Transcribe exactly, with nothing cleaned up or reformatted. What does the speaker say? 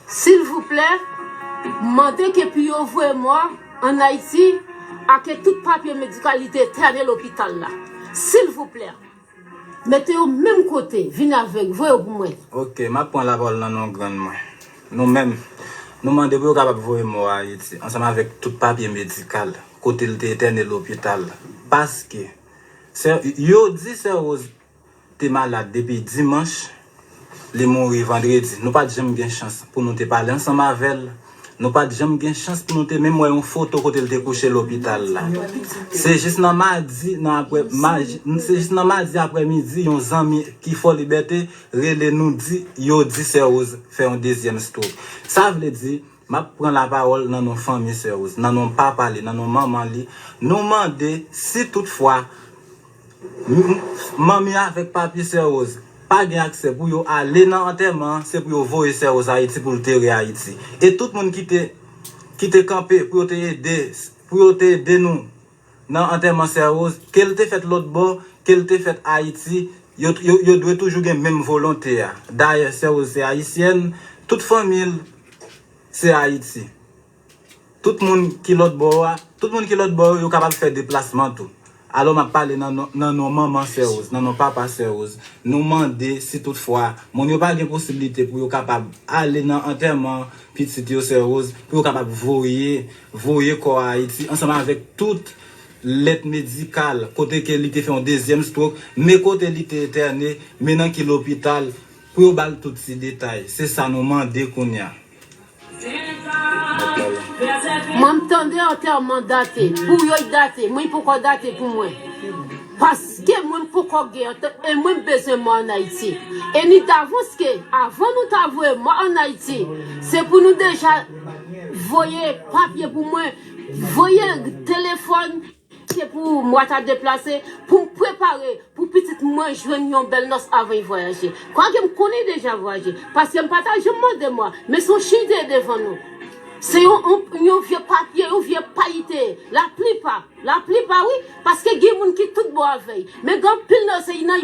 Silvouplè, mande ke pou yo voye mò an Ayiti, ake tout papye medikal li te etène lopital la. Silvouplè, mete yo menm kote, vin avèk, voye yo pou mwen. Ok, m ap pran lapawòl nan non grann mwen. Nou menm, nou mande pou yo kapab voye mò a Ayiti, ansanm avèk tout papye medikal, kote l te etène lopital. Paske, sè, yo di sè Rose te malad depi dimanch, li mouri vandredi. Nou pa t janm gen chans pou nou te pale ansanm avè l. Nou pa t janm gen chans pou nou te menm wè yon foto kote l te kouche lopital la. Se jis nan madi, nan apre, ma- se jis nan madi aprèmidi, yon zanmi ki Fò Libète rele nou di, yo di sè Rose fè yon dezyèm stroke. Sa vle di, m ap pran lapawòl nan non fanmi sè Rose, nan non papa li, nan non manman li. Nou mande si toutfwa m- manmi avèk papi sè Rose pa gen aksè pou yo ale nan antèman an, se pou yo voye sè Rose Ayiti pou l tere Ayiti. E tout moun ki te, ki te kanpe pou yo te ede, pou yo te ede nou nan antèman sè Rose, ke l te fèt lòt bò, ke l te fèt Ayiti, yo, yo, yo dwe toujou gen menm volonte a. Dayè, sè Rose se ayisyèn, tout fanmi l se Ayiti. Tout moun ki lòt bò a, tout moun ki lòt bò yo, yo kapab fè deplasman tou. Alò, m ap pale nan non, nan non manman sè Rose, nan non papa sè Rose. Nou mande si toutfwa moun yo pa gen posiblite pou yo kapab ale nan antèman pitit yo sè Rose, pou yo kapab voye, voye kò a Ayiti, ansanm avèk tout lèt medikal, kote ke li te fè yon dezyèm stroke, men kote li te etène, men nan ki lopital, pou yo ba l tout ti detay. Se sa nou mande kounye a. Mwen m tande antèman date, pou yo date, mwen poko date pou mwen. Paske mwen m poko gen antè, e mwen m bezwen mò an Ayiti. E ni davans ke, avan nou ta voye mò an Ayiti, se pou nou deja voye papye pou mwen, voye telefòn, se pou mwa ta deplase, pou m prepare, pou pitit mwen jwenn yon bèl nòs avan l vwayaje. Kwake m konnen l deja vwayaje, paske m pa ta janm mande mwa, men se yon chen te devan nou. Se yon, yon, yon vye papye, yon vye pay li te ye. Laplipa, laplipa wi, paske gen moun ki tout bon avè l. Men gen anpil nan yo se nan